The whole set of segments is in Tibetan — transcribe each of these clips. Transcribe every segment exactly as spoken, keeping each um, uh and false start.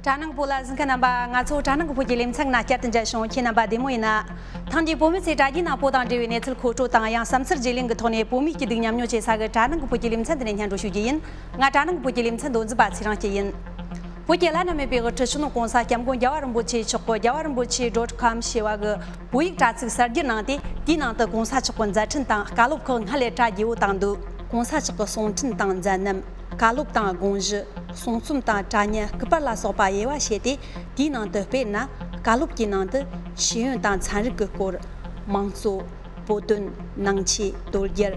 དྲ་ནང་བོད་ལ་གཟིགས་མཁན་རྣམ་པ། ང་ཚོ་དྲ་ནང་གི་བོད་ཀྱི་ལེ་ཚན་ནང་བསྐྱར་དུ་མཇལ་བྱུང་། ཁྱེད་རྣམ་པ་བདེ་མོ་ཡིན་ན། ཐེངས་འདིའི་བོད་མི་ཚོས་དྲ་རྒྱའི་ནང་བོད་དང་འབྲེལ་བའི་གནས་ཚུལ་མཁོ་སྤྲོད་དང་། ཡང་བསམ་ཚུལ་བརྗེ་ལེན་གྱི་ཐོག་ནས་བོད་མིའི་སྐྱིད་སྡུག་མཉམ་མྱོང་བྱེད་ས་གི་དྲ་ནང་གི་བོད་ཀྱི་ལེ་ཚན་འདི་ནས་སྙན་སྒྲོན་ཞུ་རྒྱུ་ཡིན། ང་དྲ་ནང་གི་བོད་ཀྱི་ལེ་ཚན་མདོ་འཛིན་པ་ཚེ་རིང་སྐྱིད་ཡིན། བོད་ཀྱི་བླ་ན་མེད་པའི་དབུ་ཁྲིད་སྤྱི་ནོར་༸གོང་ས་༸སྐྱབས་མགོན་རྒྱལ་བ་རིན་པོ་ཆེ་མཆོག་གི་རྒྱལ་བ་རིན་པོ་ཆེ་ཌོཊ་ཀོམ་ཞེས་པ་གི་བོད་ཡིག་དྲ་ཚིགས་གསར་བསྒྱུར་གནང་སྟེ། དེའི་ནང་དུ་༸གོང་ས་མཆོག་གི་མཛད་འཕྲིན་དང་བཀའ་སློབ་ཁག་སྔར་ལས་གྲ་རྒྱས་པོ་བཏང་འདུག ༸གོང་ས་མཆོག་གི་གསུང་འཕྲིན་དང་མཛད་རྣམ། བཀའ་སློབ་དང་དགོངས་གཞི། གསུང་རྩོམ་དང་དྲ་བརྙན། སྐུ་པར་ལ་སོགས་པ་དབྱེ་བ་ཕྱེ་སྟེ། དེའི་ནང་དུ་དཔེར་ན། བཀའ་སློབ་ཀྱི་ནང་དུ་ཤེས་ཡོན་དང་ཚན་རིག་གི་སྐོར། དམངས་གཙོ། བོད་དོན། ནང་ཆོས། དོལ་རྒྱལ།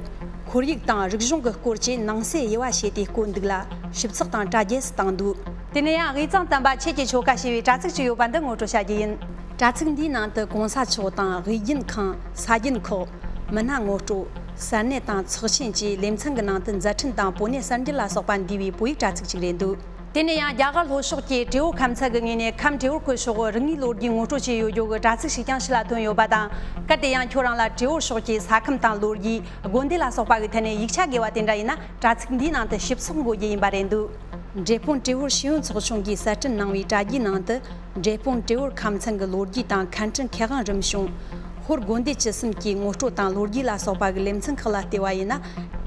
ཁོར་ཡུག་དང་རིག་གཞུང་གི་སྐོར་བཅས་ནང་གསེས་དབྱེ་བ་ཕྱེ་སྟེ་བཀོད་འདུག་ལ། ཞིབ་ཚགས་དང་གྲ་རྒྱས་སུ་བཏང་འདུག་དེ་ནས་ཡང་། དབུས་གཙང་དམ་པ་ཆོས་ཀྱི་ཆོ་ག་ཞེས་པའི་དྲ་ཚིགས་ཤིག་ཡོད་པ་འདི་ངོ་སྤྲོད་བྱ་རྒྱུ་ཡིན། དྲ་ཚིགས་འདིའི་ནང་དུ་༸གོང་ས་མཆོག་དང་དབུས་རྒྱུན་ཁང་། ས་རྒྱུན་ཁག་མི་སྣ་ངོ་སྤྲོད། ས་གནས་དང་ཚོགས་ཆེན་བཅས་ལེ་ཚན་གྱི་ནང་དུ་མཛད་འཕྲིན་དང་བོད་གནས་གསར་འགྱུར་ལ་སོགས་པ་འདུས་པའི་བོད་ཡིག་དྲ་ཚིགས་ཤིག་རེད་འདུག་དེ་ནས་ཡང་རྒྱ་གར་ལྷོ་ཕྱོགས་ཀྱི་ཏྲེ་ཧོར་ཁམས་ཚན་གྱི་ངོས་ནས་ཁམས་ཏྲེ་ཧོར་ཁུལ་ཕྱོགས་རིག་དངོས་ལོ་རྒྱུས་ངོ་སྤྲོད་བྱས་ཡོད་རྒྱུ་གི་དྲ་ཚིགས་ཤིག་ཀྱང་ཕྱི་ལ་ཐོན་ཡོད་པ་དང་། གལ་ཏེ་ཡང་ཁྱོད་རང་ལ་ཏྲེ་ཧོར་ཕྱོགས་ཀྱི་ས་ཁམས་དང་ལོ་རྒྱུས། དགོན་སྡེ་ལ་སོགས་པ་གི་ཐད་ནས་ཡིག་ཆ་དགོས་པ་དེ་འདྲ་ཡིན་ན། དྲ་ཚིགས་འདིའི་ནང་དུ་ཞིབ་ཚགས་འགོད་རྒྱུ་ཡིན་པ་རེད་འདུག་འབྲས་སྤུངས་ཏྲེ་ཧོར་ཤེས་ཡོན་ཚོགས་ཆུང་གིས་གསར་སྐྲུན་གནང་བའི་དྲ་རྒྱའི་ནང་དུ། འབྲས་སྤུངས་ཏྲེ་ཧོར་ཁམས་ཚན་གྱི་ལོ་རྒྱུས་དང་མཁན་ཁྲིན་མཁས་དབང་རིམ་བྱོན། ཧོར་དགོན་སྡེ་བཅུ་གསུམ་གྱི་ངོ་སྤྲོད་དང་ལོ་རྒྱུས་ལ་སོགས་པ་གི་ལེ་ཚན་ཁག་ལ་བལྟས་པ་ཡིན་ན།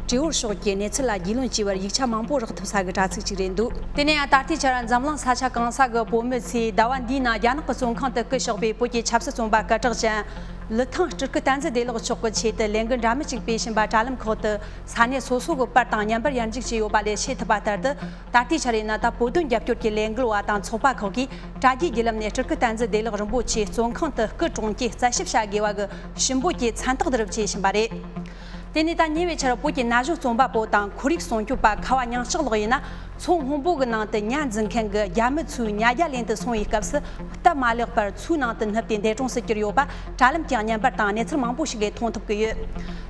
ཏྲེ་ཧོར་ཕྱོགས་ཀྱི་གནས་ཚུལ་ལ་རྒྱུས་ལོན་བྱས་པར་ཡིག་ཆ་མང་པོ་རག་ཐུབ་ས་གི་དྲ་ཚིགས་ཅིག་རེད་འདུག་དེ་ནས་ཡང་ད་ལྟའི་ཆར་འཛམ་གླིང་ས་ཆ་གང་ས་གི་བོད་མི་ཚོས་ཟླ་བ་འདིའི་ནང་རྒྱ་ནག་གི་བཙོན་ཁང་དུ་བསྐུལ་བཞག་པའི་བོད་ཀྱི་ཆབ་སྲིད་བཙོན་པ་སྐད་གྲགས་ཅན་ལི་ཐང་སྤྲུལ་སྐུ་བསྟན་འཛིན་བདེ་ལེགས་མཆོག་གི་ཆེད་དུ་ལས་འགུལ་འདྲ་མིན་ཅིག་སྤེལ་བཞིན་པ། དྲ་ལམ་ཁག་ཏུ་ས་གནས་སོ་སོ་གི་པར་དང་བརྙན་པར་ཡར་འཇུག་བྱས་ཡོད་པ་ལས་ཤེས་ཐུབ་པ་ལྟར་དུ། ད་ལྟའི་ཆར་ཡིན་ན། ད་བོད་དོན་རྒྱབ་སྐྱོར་གྱི་ལས་འགུལ་བ་དང་ཚོགས་པ་ཁག་གིས་དྲ་རྒྱའི་བརྒྱུད་ལམ་ནས་སྤྲུལ་སྐུ་བསྟན་འཛིན་བདེ་ལེགས་རིན་པོ་ཆེ་བཙོན་ཁང་དུ་སྐུ་གྲོངས་རྐྱེན་རྩད་ཞིབ་བྱ་དགོས་པ་གི་ཞུ་འབོད་ཀྱི་མཚན་རྟགས་བསྡུ་རུབ་བྱེད་བཞིན་པ་རེད། དེ་ནས་ད་ཉེ་བའི་ཆར་བོད་ཀྱི་ན་གཞོན་རྩོམ་པ་པོ་དང་ཁོར་ཡུག་སྲུང་སྐྱོབ་པ་ཁ་བ་ཉང་ལྕགས་ལགས་ཡིན་ན། མཚོ་སྔོན་པོ་གི་ནང་དུ་ཉ་འཛིན་མཁན་གྱི་རྒྱ་མི་ཚོའི་ཉ་རྒྱ་ལེན་དུ་སོང་བའི་སྐབས་སུ། སྟབས་མ་ལེགས་པར་མཚོའི་ནང་དུ་ནུབ་སྟེ་འདས་གྲོངས་སུ་གྱུར་ཡོད་པ། དྲ་ལམ་གྱི་བརྙན་པར་དང་གནས་ཚུལ་མང་པོ་ཞིག་ལས་མཐོང་ཐུབ་ཀྱི་ཡོད།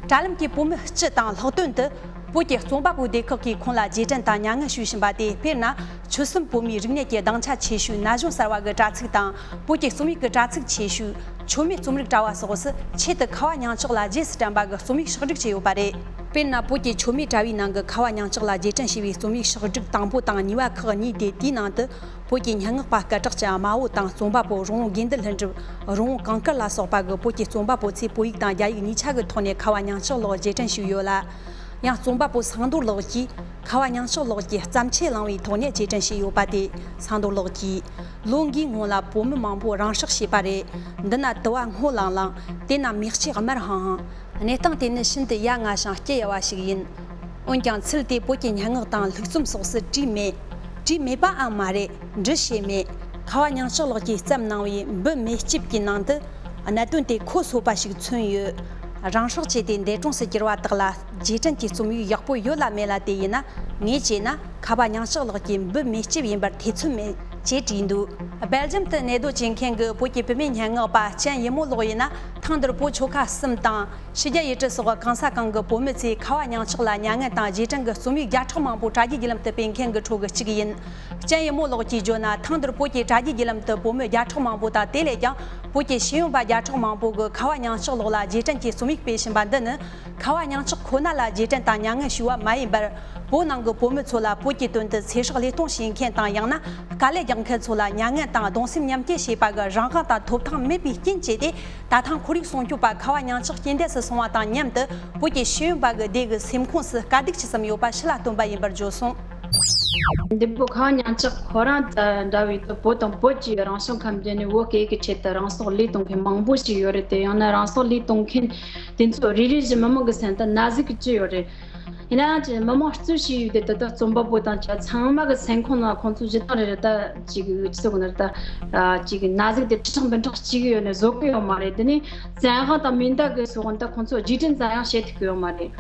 དྲ་ལམ་གྱི་བོད་མི་སྤྱི་དང་ལྷག་དོན་དུ། བོད་ཀྱི་རྩོམ་པ་པོའི་སྡེ་ཁག་གིས་ཁོང་ལ་རྗེས་དྲན་དང་མྱ་ངན་ཞུས་བཞིན་པ་སྟེ། དཔེར་ན། ཆོལ་གསུམ་བོད་མིའི་རིག་གནས་ཀྱི་སྡིངས་ཆ་ཆེ་ཤོས་ན་གཞོན་གསར་བ་གི་དྲ་ཚིགས་དང་། བོད་ཀྱི་རྩོམ་ཡིག་གི་དྲ་ཚིགས་ཆེ་ཤོས། མཆོད་མེ་རྩོམ་རིག་དྲ་བ་སོགས་སུ་ཆེད་དུ་ཁ་བ་ཉང་ལྕགས་ལ་རྗེས་སུ་དྲན་པ་གི་རྩོམ་ཡིག་ཕྱག་བསྒྲིགས་བྱས་ཡོད་པ་རེད། དཔེར་ན། བོད་ཀྱི་མཆོད་མེ་དྲ་བའི་ནང་གི་ཁ་བ་ཉང་ལྕགས་ལ་རྗེས་དྲན་ཞུས་པའི་རྩོམ་ཡིག་ཕྱག་བསྒྲིགས་དང་པོ་དང་གཉིས་པ་ཁག་གཉིས་ཏེ། དེའི་ནང་དུ། བོད་ཀྱི་སྙན་ངག་པ་སྐད་གྲགས་ཅན་དམར་བོ་དང་རྩོམ་པ་པོ་རོང་བོ་དགེ་འདུན་ལྷུན་གྲུབ། རོང་བོ་གངས་དཀར་ལ་སོགས་པ་གི་བོད་ཀྱི་རྩོམ་པ་པོ་ཚོས་བོད་ཡིག་དང་རྒྱ་ཡིག་གཉིས་ཆ་གི་ཐོག་ནས་ཁ་བ་ཉང་ལྕགས་ལགས་རྗེས་དྲན་ཞུས་ཡོད་ལ། ཡང་རྩོམ་པ་པོ་སེང་རྡོར་ལགས་ཀྱིས་ཁ་བ་ཉང་ལྕགས་ལགས་ཀྱི་བརྩམས་ཆོས་བླངས་པའི་ཐོག་ནས་རྗེས་དྲན་ཞུས་ཡོད་པ་སྟེ། སེང་རྡོར་ལགས་ཀྱིས། ལོ་འགའི་སྔོན་ལ་བོད་མི་མང་པོ་རང་སྲོག་བཅད་པ་རེད། འདི་ན་དུ་བ་སྔོ་ལང་ལང་། དེ་ན་མེ་ལྕེ་དམར་ཧང་ཧང་། གནས་སྟངས་དེ་ནི་ཤིན་ཏུ་ཡ་ང་ཞིང་སྐྱི་གཡའ་བ་ཞིག་ཡིན། འོན་ཀྱང་ཚུལ་དེ་བོད་ཀྱི་སྙན་ངག་དང་ལྷུག་རྩོམ་སོགས་སུ་བྲིས་མེད། བྲིས་མེད་པའང་མ་རེད། འབྲི་ཤེས་མེད། ཁ་བ་ཉང་ལྕགས་ལགས་ཀྱིས་བརྩམས་གནང་བའི་འབུ་མེ་ལྕེབ་ཀྱི་ནང་དུ། གནད་དོན་དེ་ཁོ་གསོད་པ་ཞིག་མཚོན་ཡོད། རང་སྲོག་བཅད་དེ་འདས་གྲོངས་སུ་གྱུར་བ་དག་ལ་རྗེས་དྲན་གྱི་རྩོམ་ཡིག་ཡག་པོ་ཡོད་ལ་མེད་ལ་དེ་ཡིན་ན། ངས་བྱས་ན་ཁ་བ་ཉང་ལྕགས་ལགས་ཀྱི་འབུ་མེ་ལྕེབ་ཡིན་པར་ཐེ་ཚོམ་མེད། ཅེས་བྲིས་འདུག་སྦེལ་ཇམ་དུ་གནས་སྡོད་བྱེད་མཁན་གྱི་བོད་ཀྱི་བུད་མེད་སྙན་ངག་པ་ཅན་ཡེ་མོ་ལགས་ཡིན་ན། ཐེངས་འདིར་བོད་ཆོལ་ཁ་གསུམ་དང་། ཕྱི་རྒྱལ་ཡུལ་གྲུ་སོགས་གང་ས་གང་གི་བོད་མི་ཚོས་ཁ་བ་ཉང་ལྕགས་ལ་མྱ་ངན་དང་རྗེས་དྲན་གྱི་རྩོམ་ཡིག་བརྒྱ་ཕྲག་མང་པོ་དྲ་རྒྱའི་བརྒྱུད་ལམ་དུ་སྤེལ་མཁན་གྱི་ཁྲོད་ཀྱི་གཅིག་ཡིན། ཅན་ཡེ་མོ་ལགས་ཀྱིས་བརྗོད་ན། ཐེངས་འདིར་བོད་ཀྱི་དྲ་རྒྱའི་བརྒྱུད་ལམ་དུ་བོད་མི་བརྒྱ་ཕྲག་མང་པོ་དང་། དེ་ལས་ཀྱང་བོད་ཀྱི་ཤེས་ཡོན་པ་བརྒྱ་ཕྲག་མང་པོ་གིས་ཁ་བ་ཉང་ལྕགས་ལགས་ལ་རྗེས་དྲན་གྱི་རྩོམ་ཡིག་སྤེལ་བཞིན་པ་འདི་ནི། ཁ་བ་ཉང་ལྕགས་ཁོ་ན་ལ་རྗེས་དྲན་དང་མྱ་ངན་ཞུ་བ་མ་ཡིན་པར། བོད་ནང་གི་བོད་མི་ཚོ་ལ་བོད་ཀྱི་དོན་དུ་ཚེ་སྲོག་བློས་གཏོང་བྱེད་མཁན་དང་། ཡང་ན་དཀའ་ལས་རྒྱག་མཁན་ཚོ་ལ་མྱ་ངན་དང་གདུང་སེམས་མཉམ་སྐྱེད་བྱེད་པ་གི་རང་དབང་དང་ཐོབ་ཐང་མེད་པའི་རྐྱེན་བྱས་ཏེ། ད་ཐེངས་ཁོར་ཡུག་སྲུང་སྐྱོབ་པ་ཁ་བ་ཉང་ལྕགས་རྐྱེན་འདས་སུ་སོང་བ་དང་མཉམ་དུ། བོད་ཀྱི་ཤེས་ཡོན་པ་གི་སྡེ་གི་སེམས་ཁོངས་སུ་དཀའ་སྡུག་ཅི་ཙམ་ཡོད་པ་ཕྱི་ལ་སྟོན་པ་ཡིན་པར་བརྗོད་སོང་། འདི་བོད་ཁ་བ་ཉང་ལྕགས་ཁོ་རང་དང་འདྲ་བའི་བོད་དང་བོད་ཀྱི་རང་བྱུང་ཁམས་བརྒྱུད་ནས་བོད་སྐད་ཀྱི་ཆེད་དུ་རང་སྲོག་བློས་གཏོང་མཁན་མང་པོ་ཞིག་ཡོད་རེད་དེ། ཡང་ན་རང་སྲོག་བློས་གཏོང་མཁན་དེ་ཚོ་རེ་རེ་བཞིན་མི་མང་གི་སེམས་དུ་ན་ཟུག་གི་ཅི་ཡོད་རེད། ཡིན་ནའང་ཅི་མི་མང་གཙོས་བྱས་ཡོད་དེ། ད་ལྟ་རྩོམ་པ་པོ་དང་ཅ་ཚང་མ་གི་སེམས་ཁོང་ནང་ཁོང་ཚོ་ཇི་ལྟར་རེ་རེ་ད་ཅིག་ཅི་ཟེར་དགོས་ན། ད་ཅིག་ན་ཟུག་དེ་ཁྲི་ཕྲག་འབུམ་ཕྲག་གཅིག་ཡོད་ནས་བཟོད་གི་ཡོད་མ་རེད། དེ་ནས་བཙན་དབང་དང་མེ་མདའ་གི་སོགས་ད་ཁོང་ཚོ་རྗེས་དྲན་ཙམ་ཡང་བྱེད་ཐུབ་གི་ཡོད་མ་རེད།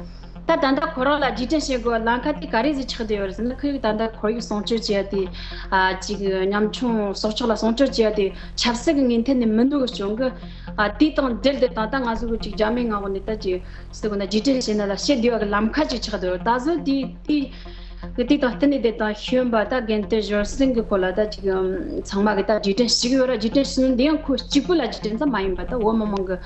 ད་ད་ལྟ་ཁོ་རང་ལ་རྗེས་དྲན་བྱེད་དགོས་ལམ་ཁ་དེ་ག་རེ་ཟིག་ཆགས་བསྡད་ཡོད་རེད་ཟེར་ན། ཁོས་ད་ལྟ་ཁོར་ཡུག་སྲུང་སྐྱོབ་བྱེད་ཡ་དེ། ཨ་ཅིག་ཉམ་ཆུང་སྲོག་ཆགས་ལ་སྲུང་སྐྱོབ་བྱེད་ཡ་དེ་ཆབ་སྲིད་ཀྱི་ངོས་ཐད་ནས་མི་འདུག་གི་བྱུང་གི། ཨ་དེ་དང་འབྲེལ་ཏེ་ད་ལྟ་ང་ཚོ་གི་ཅིག་རྒྱ་མིའི་མངའ་འོག་ནས་ད་ཅིག་ཟེར་དགོས་ན་རྗེས་དྲན་བྱེད་ན་ལ་བྱེད་བདེ་བ་གི་ལམ་ཁ་ཅིག་ཆགས་བསྡད་ཡོད། ད་གཟོད་དེ་དེ་དེ་དང་བསྟུན་ནས་དེ་དང་ཤོན་པ་ད་རྒན་དེ་ཞོར་སེང་གི་སྐོར་ལ་ད་ཅིག་ཚང་མ་གི་ད་རྗེས་དྲན་ཞུ་གི་ཡོད་ར། རྗེས་དྲན་ཞུ་ནི་འདི་ཡང་ཁོ་གཅིག་པུ་ལ་རྗེས་དྲན་ཙམ་མ་ཡིན་པ། ད་བོད་མི་མང་གི་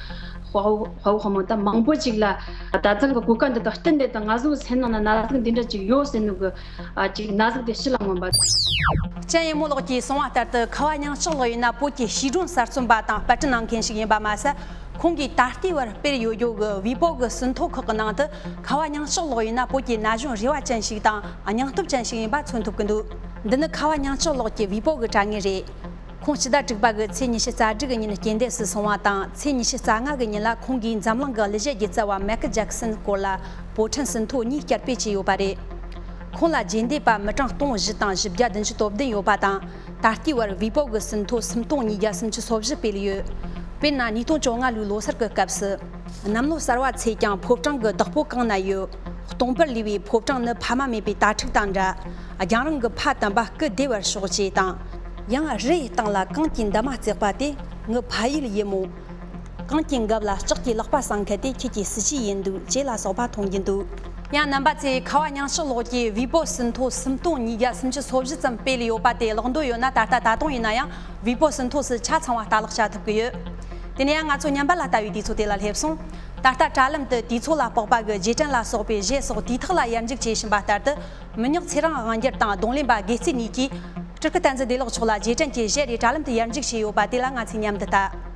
དཔའ་བོ་དཔའ་བོ་ཧ་མོ་ད་མང་པོ་ཅིག་ལ་ད་ཐེངས་ཀྱི་གོ་སྐབས་འདི་དག་བསྟུན་ཏེ་ད་ང་ཚོའི་སེམས་ནང་ན་ན་ཟུག་འདི་འདྲ་ཅིག་ཡོད་ཟེར་ནོ་གི་ཨ་ཅིག་ན་ཟུག་དེ་ཕྱི་ལ་མངོན་པ། ཅན་ཡེ་མོ་ལགས་ཀྱིས་གསུངས་པ་ལྟར་དུ་ཁ་བ་ཉང་ལྕགས་ལགས་ཡིན་ན་བོད་ཀྱི་ཤེས་ལྡན་གསར་རྩོམ་པ་དང་པར་སྐྲུན་གནང་མཁན་ཞིག་ཡིན་པ་མ་ཟད། ཁོང་གིས་ད་ལྟའི་བར་སྤེལ་ཡོད་རྒྱུ་གི་ཝི་པོ་གི་ཟིན་ཐོ་ཁག་གི་ནང་དུ་ཁ་བ་ཉང་ལྕགས་ལགས་ཡིན་ན་བོད་ཀྱི་ན་གཞོན་རེ་བ་ཅན་ཞིག་དང་སྙིང་སྟོབས་ཅན་ཞིག་ཡིན་པ་མཚོན་ཐུབ་ཀྱི་འདུག་འདི་ནི་ཁ་བ་ཉང་ལྕགས་ལགས་ཀྱི་ཝི་པོ་གི་དྲ་ངོས་རེད། ཁོང་སྤྱི་ཟླ་དྲུག་པ་གི་ཚེས་ཉི་ཤུ་རྩ་དྲུག་གི་ཉིན་རྐྱེན་འདས་སུ་སོང་བ་དང་། ཚེས་ཉི་ཤུ་རྩ་ལྔ་གི་ཉིན་ལ་ཁོང་གིས་འཛམ་གླིང་གི་གླུ་གཞས་སྒྱུ་རྩལ་བ་མའི་ཀལ་ཇེག་སན་སྐོར་ལ་པོ་ཊན་ཟིན་ཐོ་གཉིས་བསྐྱར་སྤེལ་བྱས་ཡོད་པ་རེད། ཁོང་ལ་རྗེས་འདེད་པ་མི་གྲངས་སྟོང་བཞི་དང་བཞི་བརྒྱ་བདུན་ཅུ་དོན་བདུན་ཡོད་པ་དང་། ད་ལྟའི་བར་ཝི་པོ་གི་ཟིན་ཐོ་སུམ་སྟོང་ཉིས་བརྒྱ་སུམ་ཅུ་སོ་བཞི་སྤེལ་ཡོད། དཔེར་ན། ཉིས་སྟོང་བཅོ་ལྔ་ལོའི་ལོ་གསར་གྱི་སྐབས་སུ། གནམ་ལོ་གསར་བ་ཚེས་ཀྱང་ཕོ་བྲང་གི་བདག་པོ་གང་ན་ཡོད། སྟོང་པར་ལུས་པའི་ཕོ་བྲང་ནི་ཕ་མ་མེད་པའི་དྭ་ཕྲུག་དང་འདྲ། རྒྱང་རིང་གི་ཕ་དམ་པ་སྐུ་བདེ་བར་ཤོག་ཅེས་དང་། ཡང་རི་ཡི་སྟེང་ལ་གངས་ཀྱི་འདབ་མ་བརྩེགས་པ་དེ་ངའི་ཕ་ཡུལ་ཡིན་མོད། གངས་ཀྱི་འགབ་ལ་ལྕགས་ཀྱི་ལག་པ་བསྲིངས་མཁན་དེ་ཁྱེད་ཀྱི་སྲིད་ཇུས་ཡིན་འདུག་ཅེས་ལ་སོགས་པ་མཐོང་རྒྱུ་འདུག་ཡང་རྣམ་པ་ཚོས་ཁ་བ་ཉང་ལྕགས་ལགས་ཀྱིས་ཝི་པོ་ཟིན་ཐོ་སུམ་སྟོང་ཉིས་བརྒྱ་སུམ་ཅུ་སོ་བཞི་ཙམ་སྤེལ་ཡོད་པ་དེ་ཀློག་འདོད་ཡོད་ན། ད་ལྟ་ད་དུང་ཡིན་ན་ཡང་ཝི་པོ་ཟིན་ཐོ་སུ་ཆ་ཚང་བ་ལྟ་ཀློག་བྱ་ཐུབ་ཀྱི་ཡོད། དེ་ནས་ཡང་ང་ཚོ་ཉམས་པ་ལ་ལྟ་བའི་དུས་ཚོད་དེ་ལ་སླེབས་སོང་། ད་ལྟ་དྲ་ལམ་དུ་དུས་ཚོད་ལ་དཔག་པ་གི་རྗེས་དྲན་ལ་སོགས་པའི་གཞས་སོགས་དུས་ཐོག་ལ་ཡར་འཇུག་བྱེད་བཞིན་པ་ལྟར་དུ། མི་ཉག་ཚེ་རིང་དབང་རྒྱལ་དང་རྡུང་ལེན་པ་དགེ་བརྩེ་གཉིས་ཀྱིས། སྤྲུལ་སྐུ་བསྟན་འཛིན་བདེ་ལེགས་མཆོག་ལ་རྗེས་དྲན་གྱི་གཞས་རེ་དྲ་ལམ་དུ་ཡར་འཇུག་བྱས་ཡོད་པ་དེ་ལ་ང་ཚོས་ཉམས་འདི་ལྟ།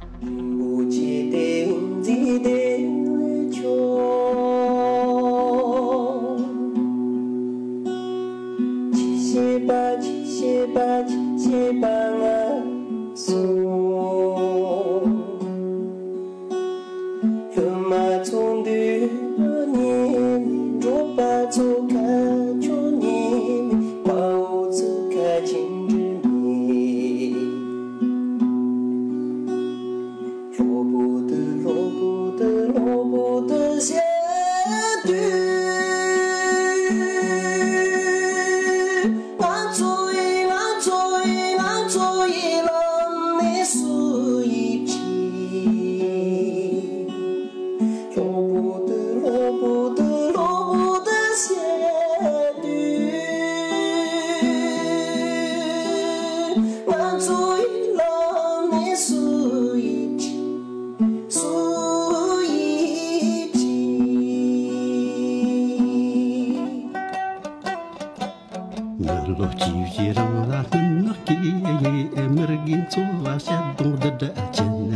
སློབ་མ་ཚོགས་འདུ་ཉིན་མོའི་འགྲོགས་པ་ཚོ་ཁ་ཁྱོད་ཉིན་མོའི་དཔའ་བོ་ཚོ་ཁ་ཆེམས་འགྲིག་མེད། སློབ་བུ་དུ་སློབ་བུ་དུ་སློབ་བུ་དུ་ཟེར་དུས། ང་ཚོ་ཡི་ང་ཚོ་ཡི་ང་ཚོ་ཡི་ལམ་ནས་སུ་ཡིས་ཕྱིན། སློབ་བུ་དུ་སློབ་བུ་དུ་སློབ་བུ་དུ་ཟེར་དུས། ང་ཚོ་ཡི་ལམ་ནས་སུ་ཡིས་ཕྱིན། སུ་ཡིས་ཕྱིན། མི་ལོ་གཅིག་བཞི་རིང་ལ་སྨིན་ནག་གིས་མི་རིགས་འཚོ་བ་ཞབས་དོང་འདི་འདྲ་ཅན།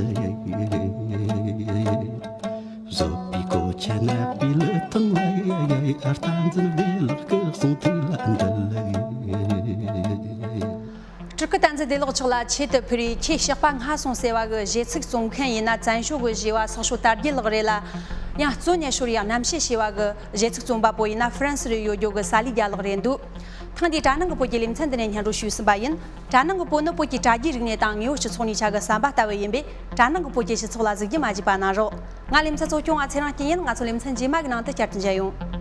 བཟོད་པའི་གོ་ཆ་ནད་པའི་ལུས་ཐང་ལ་ཨར་ཐང་འཛིན་བདེ་ལེགས་ཀྱི་གསུང་ཐོས་ལ་འདུད། སྤྲུལ་སྐུ་བསྟན་འཛིན་བདེ་ལེགས་མཆོག་ལ་ཆེད་དུ་ཕུལ་བའི་ཁྱེད་གཤེགས་པ་སྔ་སོང་ཟེར་བ་གི་གཞས་ཚིག་རྩོམ་མཁན་ཡིན་ན་བཙན་བྱོལ་གི་གཞས་པ་སོག་ཤོ་དར་རྒྱས་ལགས་རེད་ལ། ཡང་གཙོ་ཉེ་ཤོར་ཡག་རྣམ་ཤེས་ཞེས་པ་གི་གཞས་ཚིག་རྩོམ་པ་པོ་ཡིན་ན་ཧྥ་རན་སི་རུ་ཡོད་རྒྱུ་གི་ས་ལི་རྒྱལ་ལགས་རེད་འདུག་ཐེངས་འདིའི་དྲ་ནང་གི་བོད་ཀྱི་ལེ་ཚན་འདི་ནས་སྙན་སྒྲོན་ཞུས་ཟིན་པ་ཡིན། དྲ་ནང་གི་བོད་ནི་བོད་ཀྱི་དྲ་རྒྱའི་རིག་གནས་དང་དངོས་ཡོད་སྤྱི་ཚོགས་གཉིས་ཆ་གི་ཟམ་པ་ལྟ་བུ་ཡིན་པས། དྲ་ནང་གི་བོད་ཀྱི་སྤྱི་ཚོགས་ལ་གཟིགས་རྒྱུ་མ་བརྗེད་པ་གནང་རོགས། ང་ལེ་ཚན་གཙོ་སྐྱོང་བ་ཚེ་རིང་སྐྱིད་ཡིན། ང་ཚོ་ལེ་ཚན་རྗེས་མ་གི་ནང་དུ་བསྐྱར་དུ་མཇལ་ཡོང་།